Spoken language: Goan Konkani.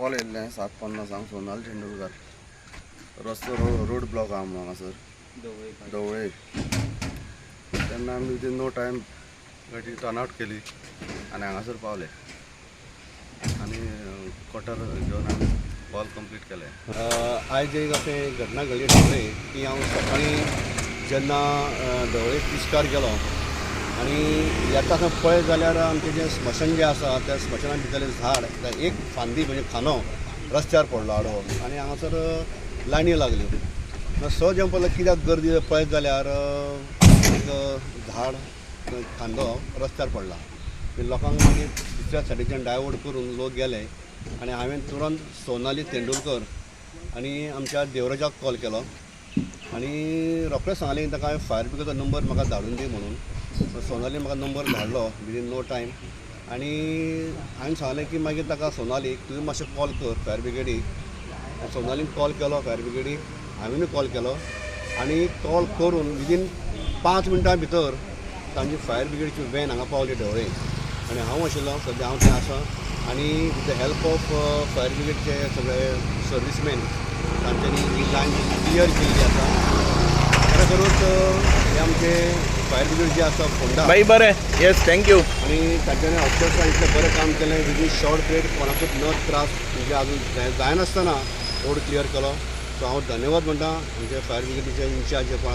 कॉल येयल्लें 7:50 सोनाल तेंडुलकर रस्तो रोड ब्लॉक आहा म्हणून हांगासर ढवळे. तेन्ना आमी विदीन नो टायम गाडी टर्न आवट केली आनी हांगासर पावले आनी कटर घेवन आमी कॉल कंप्लीट केलें. आयज एक अशें घटना घडली ढवळे की हांव सकाळीं जेन्ना ढवळे तिस्कार गेलो आनी येता थंय पळयत जाल्यार आमचें जें स्मशान जें आसा त्या स्मशाना भितरलें झाड एक फांदी म्हणजे खांदो रस्त्यार पडलो आडवो आनी हांगासर लायनी लागल्यो. सहज हांव पळयलें कित्याक गर्दी, पळयत जाल्यार एक झाड खांदो रस्त्यार पडला. लोकांक मागीर दुसऱ्या सायडीच्यान डायवर्ट करून लोक गेले आनी हांवें तुरंत सोनाली तेंडुलकर आनी आमच्या देवराजाक कॉल केलो आनी रोखडेंच सांगलें ताका हांवें फायर ब्रिगेडचो नंबर म्हाका धाडून दी म्हणून. सोनाली म्हाका नंबर धाडलो विदीन नो टायम आनी हांवें सांगलें की मागीर ताका सोनालीक तुवें मातशें कॉल कर फायर ब्रिगेडीक. सोनालीन कॉल केलो फायर ब्रिगेडीक, हांवेनूय कॉल केलो आनी कॉल करून विदीन 5 मिनटां भितर तांची फायर ब्रिगेडची वॅन हांगा पावली ढवळे आनी हांव आशिल्लो, सद्या हांव थंय आसा आनी with the help of fire ब्रिगेडचे सगळे सर्विसमॅन तांच्यांनी ही लायन क्लियर केल्ली आसा. खरें करूच हे आमचे फायर ब्रिगेड जे आसा फोंडा बाई बरें, येस, thank you. आनी तांच्यांनी अक्षरशः इतलें बरें काम केलें विदीन शॉर्ट पिरियड, कोणाकूच न त्रास म्हणजे अजून जायनासतना रोड क्लियर केलो. सो हांव धन्यवाद म्हणटा आमचे फायर ब्रिगेडीचे इन्चार्ज जे कोण